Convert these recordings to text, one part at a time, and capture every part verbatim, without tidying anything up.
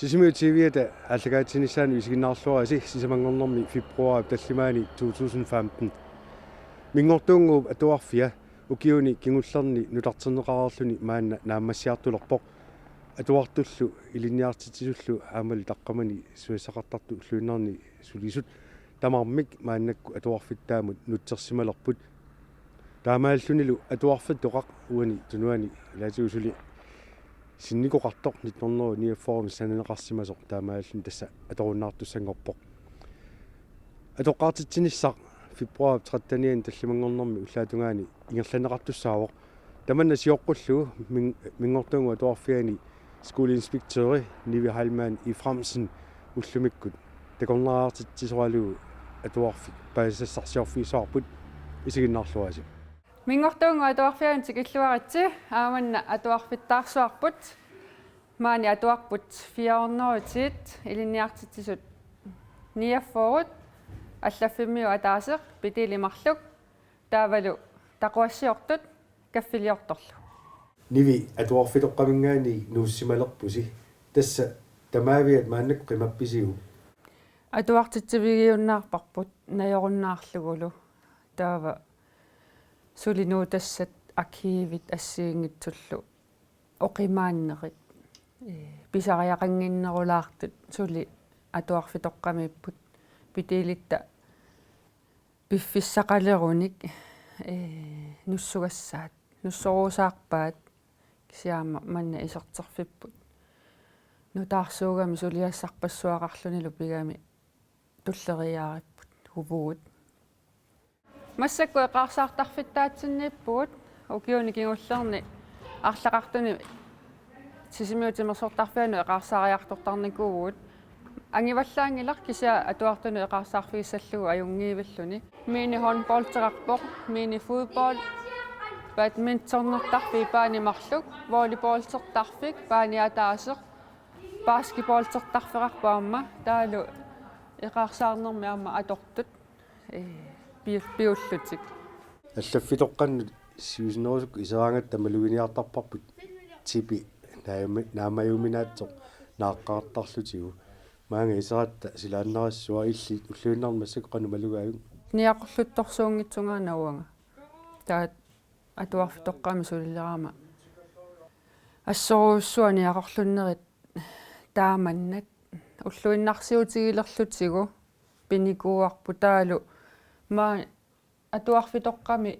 Sisimiut T V-ata aallakaatitsinissaanut isiginnaarluarisi sisamanngornermi februaarip tallimaani to tusind femten. Minngortuunnguup Atuarfia ukiuni kingullerni nutarterneqareerluni maanna naammassiartulerpoq. Atuartullu ilinniartitsisullu aammalu taqqamani susassaqartartut ulluinnarni sulisut tamarmik maannakkut atuarfittaamut nutsersimalerput. Taamaalillunilu atuarfitoqaq uani tunuani ilaatigut suli sinnikoqartoq nitten hundrede niogfyrre sananeqarsimasoq taamaalilluni tassa atorunnaartussanngorpoq. Atoqqaartitsinissaq februaarip trettenianni tallimanngornermi ullaap tungaani ingerlanneqartussaavoq. Tamanna sioqqullugu min-, Minngortuunnguup Atuarfiani skoleinspektøri Nivi Heilmann Efraimsen ullumikkut takornariartitsisoralugu atuarfik paasisassarsiorfigissavarput, isiginnaarluarisi. Minngortuunnguup Atuarfiani tikilluaritsi, aamma manna atuarfittaarsuarput. Maani atuarput fire hundrede ti, ilinniartitsisut niogfyrre, allaffimmiut ataaseq Pedeli marluk, taavalu taquassiortut kaffiliortorlu. Nivi, atuarfitoqqaminngaanniit nuussimalerpusi. Tassa tamaaviat maannakkut qimappisiuk? Atuartitsivigiunnaarparput najorunnaarlugulu. Taava suli nuutassat arkivit assigiinngitsullu oqimaannerit, ee, pisariaqannginnerulaartut suli atuarfitoqqamiipput, Pedelitta piffissaqalerunik, ee, nussugassaat, nussoruusaarpaat, kisianni aamma manna iserterfipput. Nutaarsuugami suliassarpassuaqarlunilu pigami tulleriiaaripput uvugut. Massakkut eqaarsaartarfittaatsinniippugut, ukiuni kingullerni arlaqartuni Sisimiut Timersortarfianut eqaarsaariartortarnikuuvugut. Angivallaanngilaq, kisianni atuartunut eqaarsaarfigissallugu ajunngivilluni. Mini håndboldeqarpoq, mini fodbold, badmintonertarfik paani marluk, volleyballertarfik paani ataaseq, basketballertarfeqarpoq aamma, taavalu eqaarsaarnermi aamma atortut, ee, pi-, piullutik. Allaffitoqqannut siusinnerusukkut iseraangatta maluginiartarparput tipi naama-, naamajuminaatsoq naaqqartarlutigu. Maanga iseratta silaannarissua, illit ulluinnarni massakkut qanoq malugaajuk? Niaqorluttorsuunngitsunga uanga. Taava atuarfitoqqami sulilerama assorujussuaq niaqorlunnerit taamannat ulluinnarsiutigilerlutigu pinikuuarput, taavalu maani atuarfitoqqami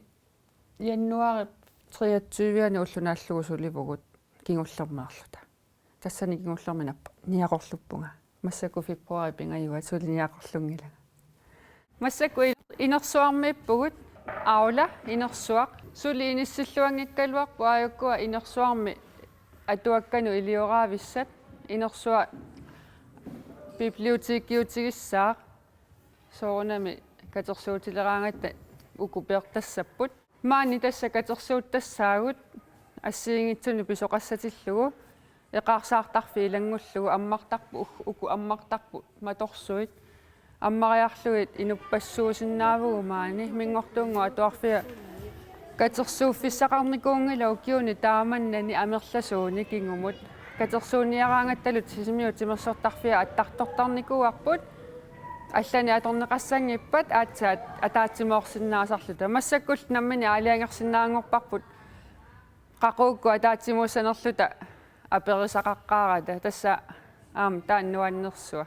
januaarip treogtyve-ani ulloq naallugu sulivugut kingullermeerluta. Tassani kingullermi nappa niaqorluppunga. Massakkut februaarip pingajuat suli niaqorlunngilanga. Massakkut i-, inersuarmiippugut, Aula inersuaq. Suli inissilluanngikkaluarput aajukkua inersuarmi atuakkanut ilioraavissat. Inersuaq bibliotekiutigissaaq. Soorunami katersuutileraangatta uku peertassapput. Maani tassa katersuuttassaagut assigiinngitsunik pisoqassatillugu, eqaarsaartarfik ilanngullugu, ammartarput, uk-, uku ammartarput matorsuit. Ammariarlugit inuppassuusinnaavugut maani. Minngortuunnguup Atuarfia katersuuffissaqarnikuunngilaq ukiuni taamannani amerlasuuni kingumut. Katersuunniaraangattalu Sisimiut Timersortarfia attartortarnikuuarput. Allanik atorneqassanngippat aatsaat ataatsimoorsinnaasarluta. Massakkullu nammineq aalajangersinnaanngorparput qaqugukkut ataatsimuussanerluta aperisaqaqqaarata. Tassa aamma taanna nuannersua.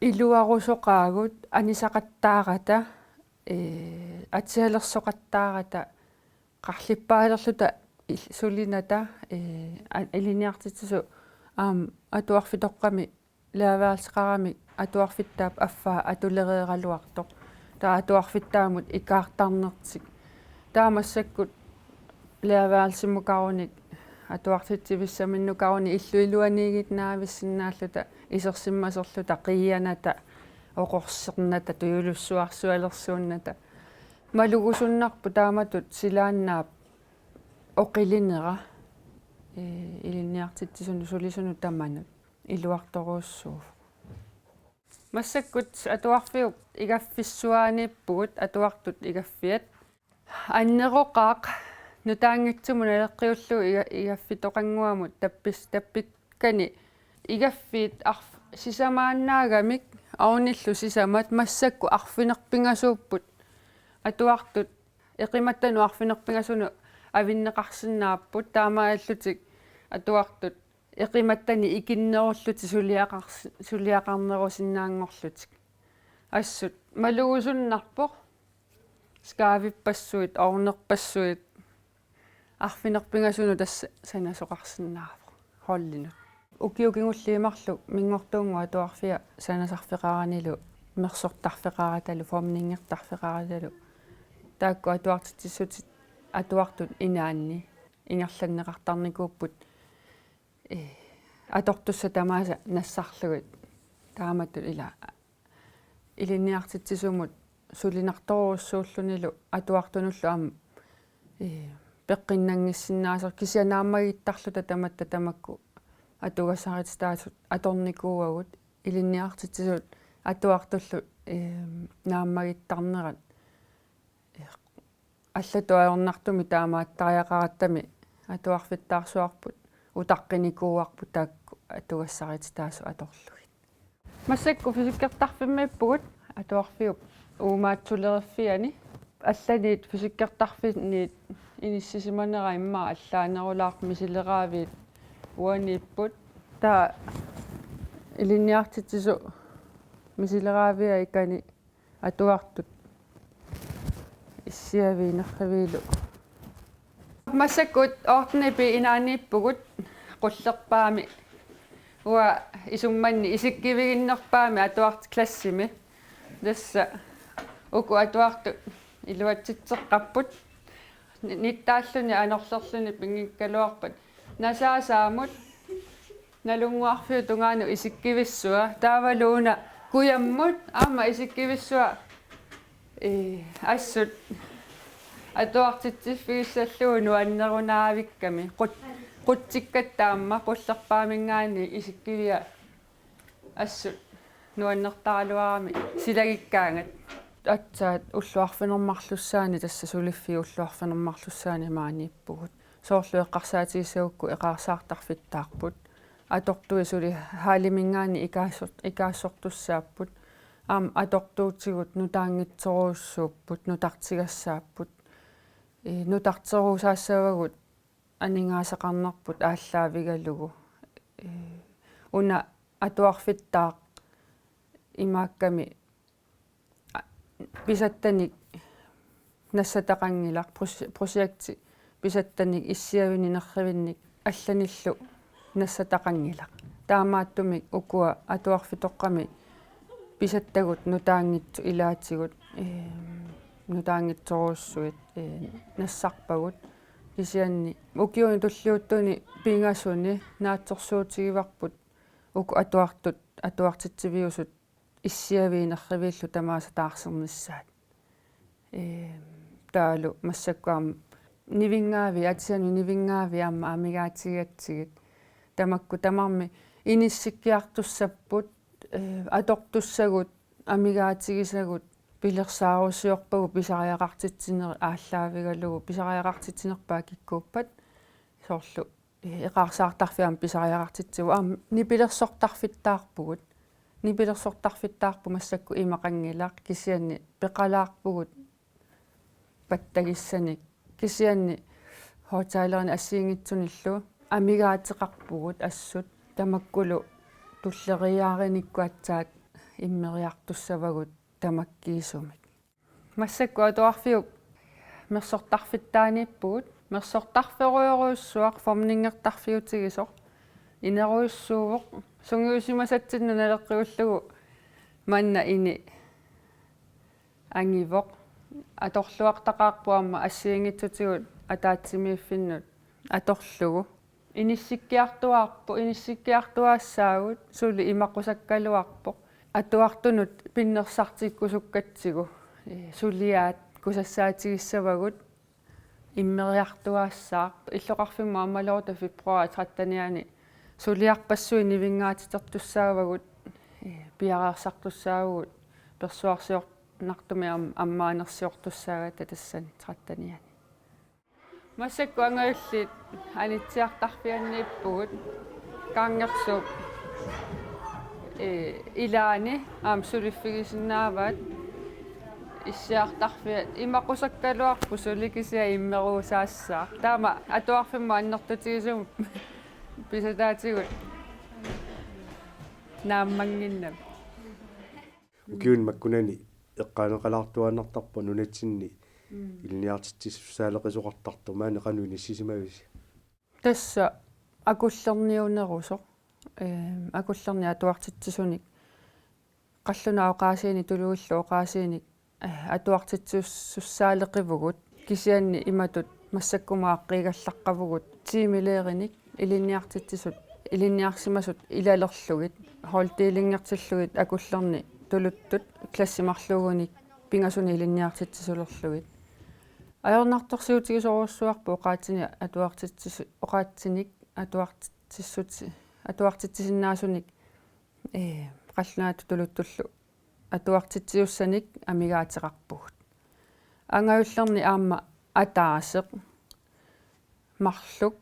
Iluarusoqaagut anisaqattaarata, ee, atsialersoqattaarata, qarlippaalerluta il-, sulinata, ee, a-, ilinniartitsisut aamma atuarfitoqqami lærerværelseqaramik atuarfittaap affaa atulereeraluartoq. Taava atuarfittaamut ikaartarnertik. Taava massakkut lærerværelsimukarunik, atuartitsivissaminnukkarunik illup iluaniiginnaavissinnaalluta, isersimasorluta, qiianata, oqorsernata, tujulussuarsualersuunnata. Malugusunnarpoq taamatut silaannaap oqilinera, ee, ilinniartitsisunut sulisunut tamanut iluartorujussuuvoq. Massakkut atuarfiup igaffissuaaniippugut, atuartut igaffiat. Anneroqaaq nutaanngitsumut naleqqiullugu iga-, igaffitoqannguamut tappis-, tappikkani Igaffiit arf-, sisamaannaagamik, avunillu sisamat massakkut arfineq-pingasuupput, atuartut eqimattanut arfineq-pingasunut avinneqarsinnaapput, taamaalillutik atuartut eqimattanik ikinnerullutik suliaqars-, suliaqarnerusinnaanngorlutik. Assut malugusunnarpoq, skaavippassuit, ovnerpassuit, arfineq-pingasunut tassa sanasoqarsinnaavoq, holdinut. Ukioq kingulliit marluk Minngortuunnguup Atuarfia sanasarfeqaranilu, mersortarfeqaratalu, formningertarfeqaratalu, taakku atuartitsissutit atuartut inaanni ingerlanneqartarnikuupput, ee, atortussat tamaasa nassarlugit, taamatut ila ilinniartitsisumut sulinartorujussuullunilu atuartunullu aamma, ee, peqqinnanngissinnaasoq, kisianni naammagittarluta tamatta tamakku atugassarititaasut atornikuuagut, ilinniartitsisut atuartullu, ee, naammagittarnerat. Allatut ajornartumik taamaattariaqarattami atuarfittaarsuarput utaqqinikuuarput taakku atugassarititaasut atorlugit. Massakkut fysikkertarfimmiippugut atuarfiup uumaatsuleriffiani. Allaniit fysikkertarfinniit inissisimanera immaqa allaanerulaarpoq, misileraaviit uaniipput. Taava ilinniartitsisut misileraaviat ikani atuartut issiaviit nerriviillu. Massakkut ottende B inaanniippugut, qullerpaami. Uanga isummanni isikkiviginnerpaami atuartut klassimi. Tassa uku atuartut iluatsitseqqapput. Ni-, nittaalluni anorlerluni pinngikkaluarpat nasaasaamut Nalunnguarfiup tungaanut isikkivissua, taavalu una kujammut aamma isikkivissua, ee, assut atuartitsiffigissallugu nuannerunaavikkami. Qut-, qutsikkatta aamma qullerpaaminngaanniit isikkivia assut nuannertaraluarami silagikkaangat. Aatsaat ullut arfineq-marlussaanni, tassa suliffiup ullut arfineq-marlussaanni maaniippugut. Soorlu eqqarsaatigissagukku eqaarsaartarfittaarput. Atortui suli halliminngaanniit ikaasort-, ikaassortussaapput. Aamma atortuutigut nutaanngitsorujussuupput, nutartigassaapput. Ee, nutarterusaassavagut aningaasaqarnerput aallaavigalugu. Ee, una atuarfittaaq imaakkami a-, pisattanik nassataqanngilaq, pros-, projekti pisattanik issiavinnik nerrivinnik allanillu nassataqanngilaq. Taamaattumik ukua atuarfitoqqami pisattagut nutaanngitsut ilaatigut, ee, nutaanngitsorujussuit, ee, nassarpagut. Kisianni ukiuni tulliuttuni pingasuni naatsorsuutigivarput uku atuartut, atuartitsiviusut issiaviit nerriviillu tamaasa taarsernissaat. Ee, taavalu massakkut aamma nivinngaaviit, atisani nivinngaaviit aamma amigaatigigatsigit. Tamakku tamarmik inissikkiartussapput, ee, atortussagut, amigaatigisagut, pilersaarusiorpagut pisariaqartitsinerit aallaavigalugu, pisariaqartitsinerpaat kikkuuppat, soorlu ee, eqaarsaartarfiit aamma pisariaqartitsigut, aamma nipilersortarfittaarpugut. Nipilersortarfittaarput massakkut imaqanngilaq, kisianni peqalaarpugut pattagissanik. Kisianni højttalerinik assigiinngitsunillu amigaateqarpugut assut, tamakkulu tulleriiaarinikkut aatsaat immeriartussavagut tamakkiisumik. Massakkut atuarfiup mersortarfittaaniippugut. Mersortarfeerujorujussuaq, formningertarfiutigisoq inerujussuuvoq. Sungiusimasatsinnut naleqqiullugu manna ini angivoq. Atorluartaqaarpoq aamma assigiinngitsutigut ataatsimiiffinnut atorlugu. Inissikkiartuaarpoq, inissikkiartuaassaagut, suli imaqusakkaluarpoq. Atuartunut pinnersartikkusukkatsigu, ee, suliaat kusassaatissavagut immeriartuaassaaq. Illoqarfimmut aammaluta februar trettenianni suliarpassuit nivinngaatitertussaavagut, ee, piareersartussaavugut, persuarsiornartumik am-, ammaanersiortussaagatta tassani trettenianni. Massakkut angajulliit anitsiartarfianniippugut, Kangersuup Ee, ilaanni aamma suliffigisinnaavaat issiartarfiat. Imaqusakkaluarpoq suli kisianni immeruusaassaaq. Taama atuarfimmut annertutigisumik pisataatigut naammannginnami. Ukiuni makkunani eqqaaneqalaartuaannartarpoq nunatsinni ilinniartitsissussaaleqisoqartartoq, maani qanoq inissisimavisi? Tassa akullerniunerusoq, ee, akullerni atuartitsisunik qallunaat oqaasiinik tuluillu oqaasiinik, ee, atuartitsissussaaleqivugut, kisianni imatut massakkumut aaqqiigallaqqavugut tiimilerinik ilinniartitsisut, ilinniarsimasut ilalerlugit, holddelingertillugit akullerni tuluttut klassimarluugunik pingasunik ilinniartitsisulerlugit. Ajornartorsiutigisorujussuarput oqaatsinik atuartitsis-, oqaatsinik atuartitsissuti-, atuartitsisinnaasunik, ee, qallunaatut tuluttullu atuartitsisussanik amigaateqarpugut. Angajullerni aamma ataaseq marluk,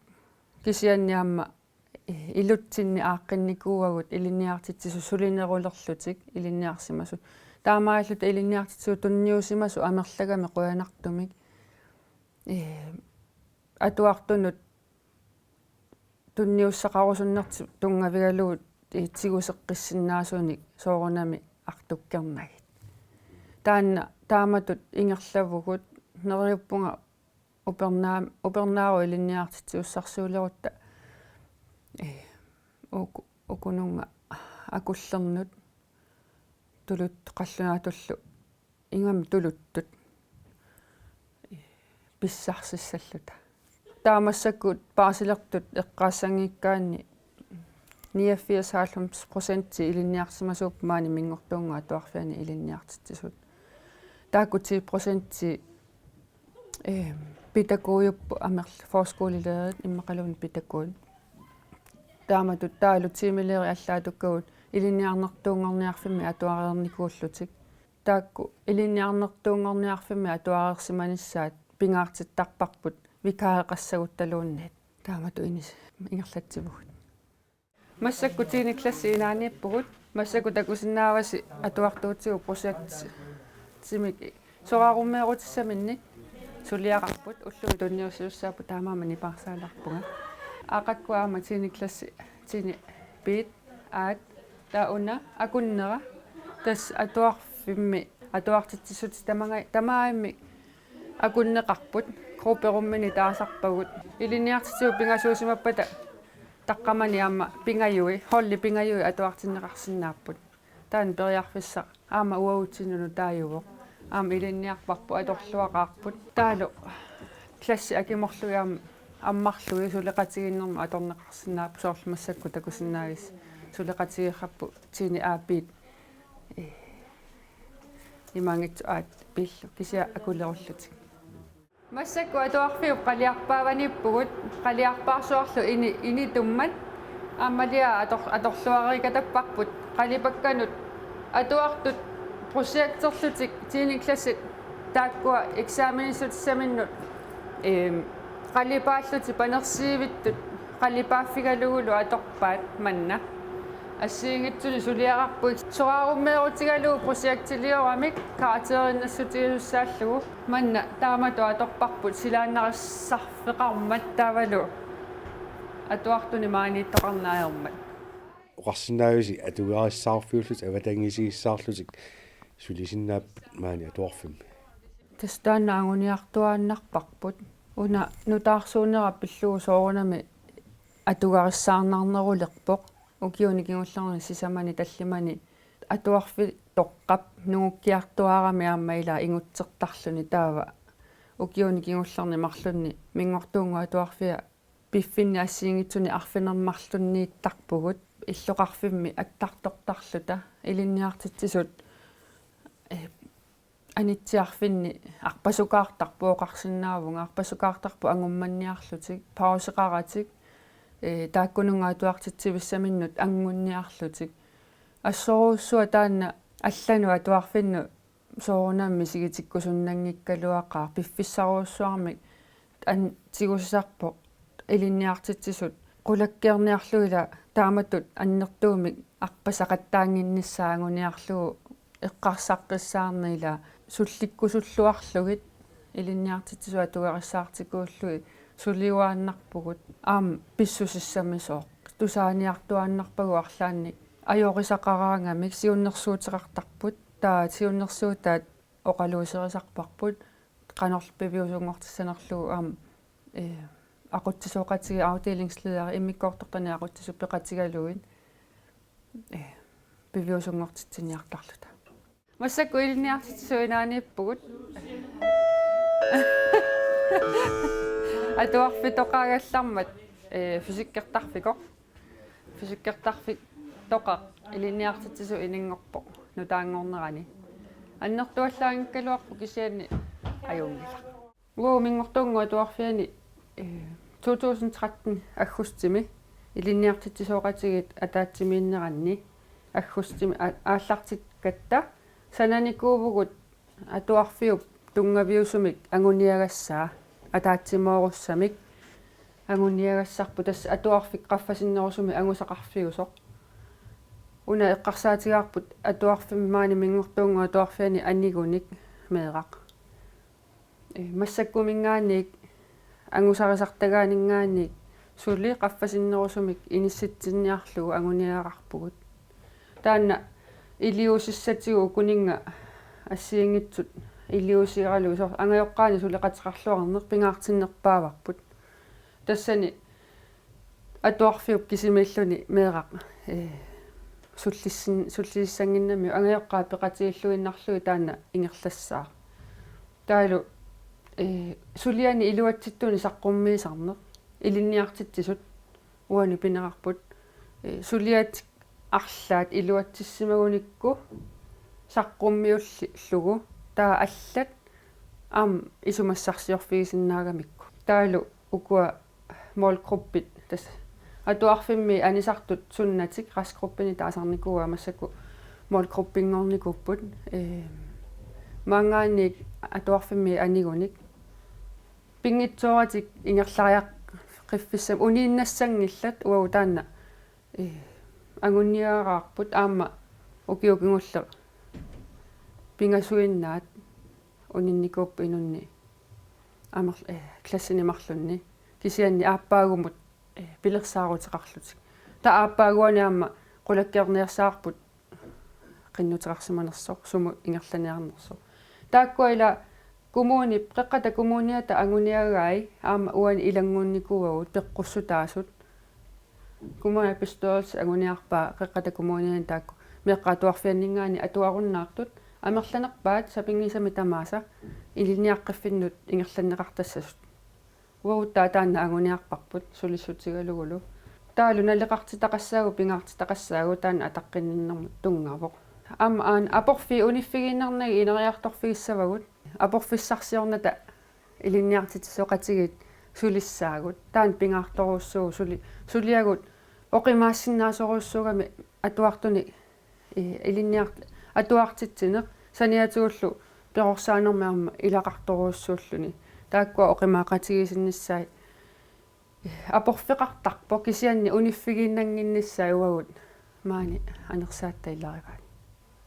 kisianni aamma, ee, ilutsinni aaqqinnikuuagut ilinniartitsisut sulinerulerlutik ilinniarsimasut. Taamaalilluta ilinniartitsisut tunniusimasut amerlagami qujanartumik, ee, atuartunut tunniussaqarusunnertik tunngavigalugit, ee, tiguseqqissinnaasunik soorunami artukkernagit. Taanna taamatut ingerlavugut, neriuppunga upernaa-, upernaarut ilinniartitsisussarsiulerutta, ee, uku-, ukununnga akullernut tuluttut qallunaatullu ingammik tuluttut pissarsissalluta. Taava massakkut paasilertut eqqaassanngikkaanni niogfirs halvfems procent ilinniarsimasuupput maani Minngortuunnguup Atuarfiani ilinniartitsisut. Taakku ti procent, ee, pædagogiupput, amerl-, forskolelærerit immaqaluunniit pædagogit. Taamatut taavalu tiimileriit allaat tukkagut ilinniarnertuunngorniarfimmi atuareernikuullutik. Taakku ilinniarnertuunngorniarfimmi atuareersimanissaat pingaartittarparput vikaareqassaguttaluunniit. Taamatut inis-, ingerlatsivugut. Massakkut tiende klassi inaaniippugut. Massakkut takusinnaavasi atuartuutigut projektimik soraarummeerutissaminnik suliaqarput, ullumi tunniussisussaapput, taamaammat nipaarsaalerpunga. Aqakkua aamma tiende klassi, tiende B-t, A-t, taava una akunnera, tassa atuarfimmi atuartitsissutit tamaanga-, tamarmik akunneqarput, grupperummini taasarpagut. Ilinniartitsisut pingasuusimappata taqqamani aamma pingajui, holdi pingajui atuartinneqarsinnaapput. Taanna periarfissaq aamma uagutsinnut nutaajuvoq. Aamma ilinniarparput, atorluaqaarput. Taavalu klassit akimorlugit aamma ammarlugit suleqatigiinnermut atorneqarsinnaapput, soorlu massakkut takusinnaavisi suleqatigeerparput tiende A-t, ee, imaanngitsoq A-t B-llu, kisianni akulerullutik. Massakkut atuarfiup qaliarpaavaniippugut, qaliarpaarsuarlu ini-, initummat aammalia ator-, atorluareerikatapparput, qalipakkanut atuartut projekterlutik tiende klassit taakkua eksamenissutissaminnut, eem, qalipaallutik panersiivittut qalipaaffigalugulu atorpaat manna. Assigiinngitsunik suliaqarpugut, soraarummeerutigalugu projektilioramik karakteriinnassutigisussaalluni. Manna taamatut atorparput silaannarissarfeqarmat taavalu atuartunik maaniittoqarneq ajormat. Oqarsinnaavisi atugarissaarfiullutik avatangiisigissaarlutik sulisinnaapput maani atuarfimmi? Tassa taanna anguniartuaannarparput. Una nutaarsuunera pillugu soorunami atugarissaarnarnerulerpoq. Ukiuni kingullerni sisamani tallimani atuarfitoqqap nungukkiartuaarami aamma ilaa ingutsertarluni, taava ukiuni kingullerni marlunni Minngortuunnguup Atuarfia piffinni assigiinngitsunik arfineq-marlunniittarpugut, illoqarfimmi attartortarluta ilinniartitsisut, ee, anitsiarfinni arpasukaartarput, oqarsinnaavunga, arpasukaartarput angummanniarlutik, pauseqaratik, ee, taakkununnga atuartitsivissaminnut angunniarlutik. Assorujussuaq taanna allanut atuarfinnut soorunami misigitikkusunnanngikkaluaqaaq, piffissarujussuarmik an-, tigusisarpoq ilinniartitsisut Qulakkeerniarlugu ila taamatut annertuumik arpasaqattaannginnissaa anguniarlugu eqqarsaqqissaarneq ila sullikkusulluarlugit ilinniartitsisut atugarissaartikuullugit suliuaannarpugut aamma pissusissamisoq tusaaniartuaannarpagut arlaannik ajorisaqaraangamik siunnersuuteqartarput taava siunnersuutaat oqaluuserisarparput qanorlu piviusunngortissanerlugu aamma ee aqutsisooqatigiit afdelingsleder immikkoortortanik aqutsisut peqatigalugit ee piviusunngortitsiniartarluta. Massakkut ilinniartitsisut inaaniippugut. Atuarfitoqaagallarmat ee fysikkertarfikoq. Fysikkertarfitoqaq ilinniartitsisut ininngorpoq nutaanngornerani. Annertuallaanngikkaluarpoq kisianni ajunngilaq. Uagut Minngortuunnguup Atuarfiani ee to tusind tretten aggustimi ilinniartitsisooqatigiit ataatsimiinneranni aggustimi a- aallartikkatta sananikuuvugut atuarfiup tunngaviusumik anguniagassaa ataatsimoorussamik anguniagassarput tassa atuarfik qaffasinnerusumik angusaqarfiusoq. Una eqqarsaatigaarput atuarfimmi maani Minngortuunnguup Atuarfiani anigunik meeraq. Ee, massakkuminngaanniit angusarisartagaaninngaanniit suli qaffasinnerusumik inissitsinniarlugu anguniagaqarpugut. Taanna iliuusissatigut ukuninnga assigiinngitsut iliuusigaralugu soorlu angajoqqaani suleqateqarluarneq pingaartinnerpaavarput. Tassani atuarfiup kisimiilluni meeraq ee sullissin- sullisissannginnamiuk angajoqqaat peqatigiilluinnarlugit taanna ingerlassaaq. Taavalu ee suliani iluatsittuni saqqummiisarneq ilinniartitsisut uani pineqarput ee suliat arlaat iluatsissimagunikku saqqummiullugu taava allat aamma isumassarsiorfigisinnaagamikku. Taavalu ukua målgruppit tassa atuarfimmi anisartut sunnatik restgruppini taasarnikuuaat massakkut målgruppinngornikuupput ee maanngaanniit atuarfimmi anigunik pinngitsooratik ingerlariaqqiffissamik uniinnassanngillat uagut taanna ee anguniagaqarput aamma ukioq kingulleq pingasuinnaat uninnikuupput inunni amer- ee klassini marlunni kisianni aappaagumut ee pilersaaruteqarlutik. Taava aappaaguani aamma qulakkeerniassavarput qinnuteqarsimanersoq sumut ingerlaniarnersoq. Taakkua ila kommunip Qeqqata Kommuniata anguniagai aamma uani ilanngunnikuuagut peqqussutaasut. Kommunalbestyrelse anguniarpaa Qeqqata Kommuniani taakku meeqqat atuarfianninngaanniit atuarunnaartut amerlanerpaat sapinngisamik tamaasa ilinniaqqiffinnut ingerlanneqartassasut. Uagut taava taanna anguniarparput sulissutigalugulu. Taavalu naleqartitaqassaagut pingaartitaqassaagut taanna ataqqinninnermut tunngavoq. Aamma aana aporfiit uniffigiinnarnagit ineriartorfigissavagut. Aporfissarsiornata ilinniartitsisooqatigiit sulissaagut. Taanna pingaartorujussuuvoq suli- suliagut oqimaassinnaasorujussuugamik atuartunik ee ilinniart- atuartitsineq saniatigullu perorsaanermi aamma ilaqartorujussuulluni. Taakkua oqimaaqatigiissinnissaat ee aporfeqartarpoq kisianni uniffigiinnannginnissaat uagut maani anersaatta ilarivaat.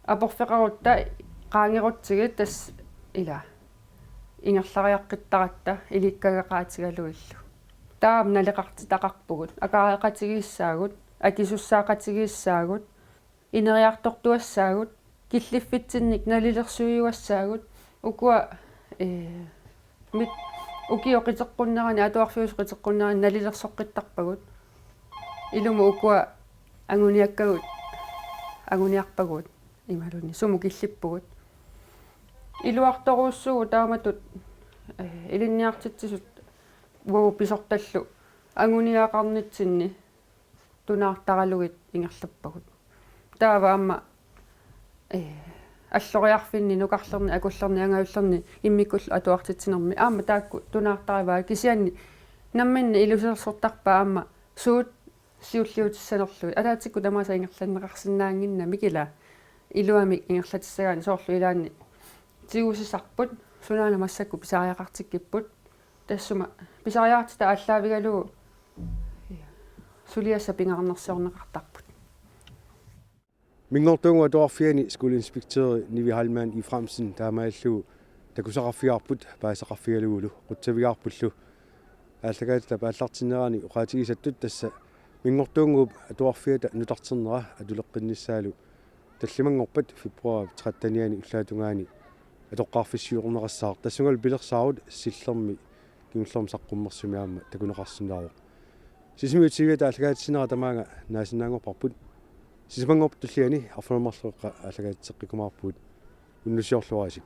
Aporfeqarutta qaangerutsigit tassa ila ingerlariaqqittaratta ilikkagaqaatigalugillu. Taava naleqartitaqarpugut, akaareqatigiissaagut, akisussaaqatigiissaagut, ineriartortuassaagut, killiffitsinnik nalilersuiuassaagut, ukua ee mit- ukiut qiteqqunnerani atuarfiusut qiteqqunnerani nalilersoqqittarpagut. Ilumut ukua anguniakkagut anguniarpagut imaluunniit sumut killippugut. Iluartorujussuuvoq taamatut ee ilinniartitsisut uagut pisortallu anguniagaqarnitsinni tunaartaralugit ingerlappagut. Taava aamma ee alloriarfinni, nukarlerni, akullerni, angajullerni immikkullu atuartitsinermi aamma taakku tunaartarivaat kisianni namminneq ilusilersortarpaat aamma suut siulliutissanerlugit. Ataatsikkut tamaasa ingerlanneqarsinnaannginnamik ila iluamik ingerlatissagaanni soorlu ilaanni tigusisarput sunaana massakkut pisariaqartikkipput. Tassuma pisariaqartitaq aallaavigalugu suliassat pingaarnersiorneqartarput. Minngortuunnguup Atuarfiani skoleinspektøri Nivi Heilmann Efraimsen taamaallugu takusaqarfigaarput paasisaqarfigalugulu qutsavigaarpullu. Aallakaatitap aallartinnerani oqaatigisattut tassa Minngortuunnguup Atuarfiata nutarternera atuleqqinnissaalu tallimanngorpat februar trettenianni ullaatungaani atoqqaarfissiuorneqassaaq, tassungalu pilersaarut Sillermi kingullermi saqqummersumi aamma takuneqarsinnaavoq. Sisimiut TV-ata aallakaatitsinerata tamaanga naasinnaanngorparput. Sisamanngorpat tulliani arfineq-marluk qeqqa aallakaatitseqqikkumaarpugut. Unnussiorluarisi.